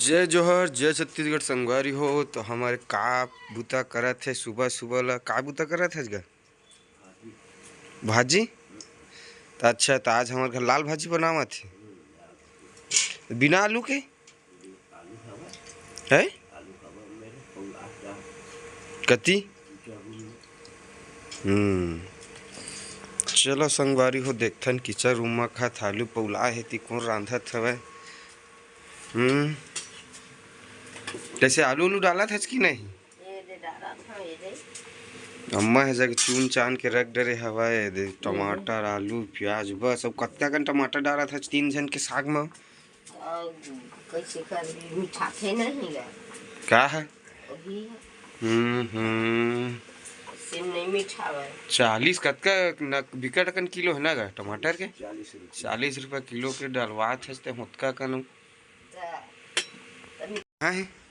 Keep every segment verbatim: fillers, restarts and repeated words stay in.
जय जोहार, जय छत्तीसगढ़ संगवारी हो। तो हमर का बुता करत हे सुबह सुबह ला? का बुता करत हे गा? भाजी। त अच्छा, त आज हमर घर लाल भाजी बनावत हे बिना आलू के। है कति? हम्म। चलो संगवारी हो, देखथन किचन रूम म खात आलू पौला हे ती कोन रांधत हवय। हम्म। जैसे आलू उलू डालत हच कि नहीं? अम्मा हे जग चुन चान के रख डरे हवय, ये दे टमाटर, आलू, प्याज, बस। अब कतका कन टमाटर डालत हच तीन झन के साग म? अउ कइसे करबे, मिठाथे नहीं गा। का है? वही है। हम्म, हम्म। सिम नहीं मिठावे। चालीस कतका न, बिकट अकन किलो है ना गा टमाटर के? चालीस रुपया। चालीस रुपया किलो के डलवात हस ते होतका कन। त, त हाँ है।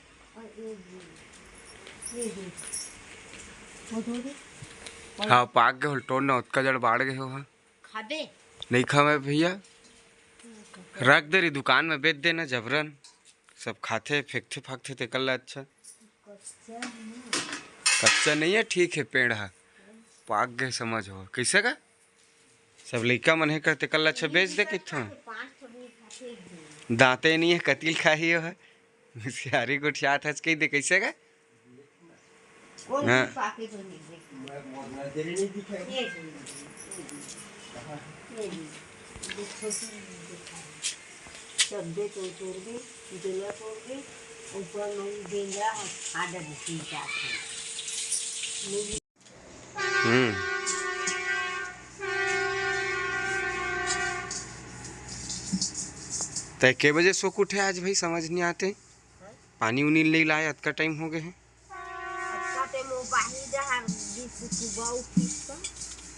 हाँ, पाक गे होल, टोर ना, ओतका जड़ बाढ़ गे हो, हाँ। खाबे? नहीं खावे भैया, रख दे रही दुकान में, बेच देना जबरन। सब खाथे, फेंकथे, फाकथे, तेकर ला अच्छा। कच्चा नहीं है, ठीक है, पेड़ है, पाक गए, समझ हो। कैसे का? सब लइका मन हे करते, कल अच्छा बेच दे किथों। दांते नहीं है, कतिल खाही हो है। सियारी गोठियात हच कही दे, कैसे का? हाँ। हम्म। तय के बजे सो के उठे आज भाई, समझ नहीं आते। पानी उनी नहीं लाए, अतका टाइम हो गए है। अतका टाइम वो बाही डहर भी सुबह उठिस त,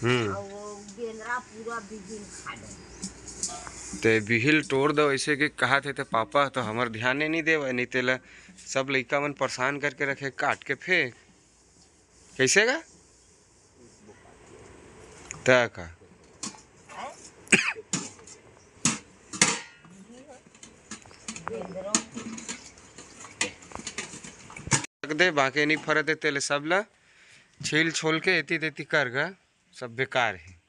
हम्म। और वो बेंदरा पूरा बिहिल खा डरे। ते बिहिल टोर दो ऐसे के कहा थे, तो पापा तो हमर ध्यान नहीं देवे, नहीं तेला सब लइका मन परेशान करके रखे, काट के फेंक। कैसे का? त का? रख दे, बाकी नहीं फरत है, तेले सब ला छील छोल के एती तेती कर गा, सब बेकार है।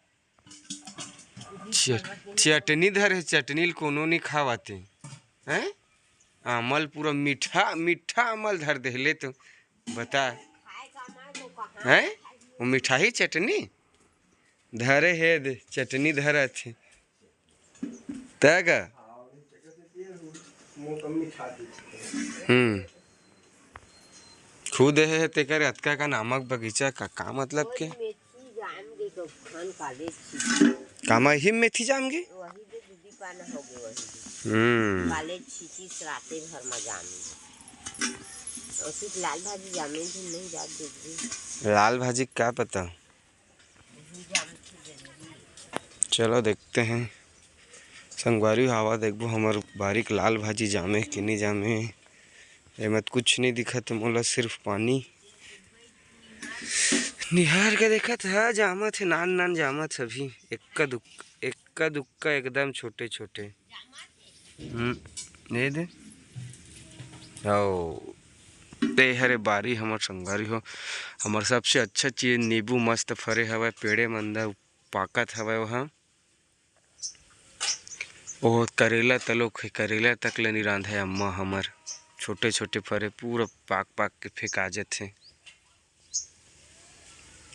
चट-, चटनी धर है, चटनी ल कोनो नहीं खावाते हैं। आमल पूरा मीठा, मीठा आमल धर देहले तो बता। हैं? वो मिठाई चटनी धरे हे दे, चटनी धरत हे। तय का? हम्म। खुद हे तेकर अतका का नामक बगीचा का, का मतलब के? मेथी जाम गे गौठान काले छी। कामा ही मेथी जाम गे? वही दे दीदी पाना हो गे वही दे। हम्म। काले छीची सराते भर मा जाम गे। और सिर्फ लाल भाजी जामे भी नहीं जात दीदी। लाल भाजी का पता? वही जाम की जरूरी। चलो देखते हैं। संगवारी हवा देखबो हमर बारीक लाल भाजी जामे कि नहीं जामे। एमत कुछ नहीं दिखत मोला, सिर्फ पानी। निहार के देखत ह, जामत हे, नान नान जामत हे अभी, एक्का दुक्का, एक्का दुक्का एकदम छोटे छोटे। हम्म, ये दे। आओ, ते हरे बारी हमर संगवारी हो, हमर सबसे अच्छा चीज नींबू मस्त फरे हवय, पेड़े मंदा पाकत हवय ओहा। ओह करेला तलोक हे, करेला तक ले नी रांधे अम्मा हमर। छोटे-छोटे फरे पूरा पाक-पाक के फेंका जथे।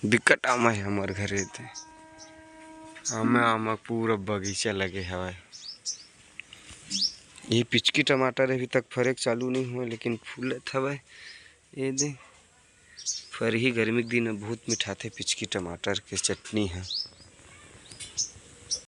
बिकट आमा हे हमर घरे ते। आमा, आमा पूरा बगीचा लगे हवय। ये पिचकी टमाटर अभी तक फरे के चालू नहीं हुए, लेकिन फूलत हवय। ये दे, फरही गर्मी के दिन में बहुत मिठाथे पिचकी टमाटर के चटनी ह।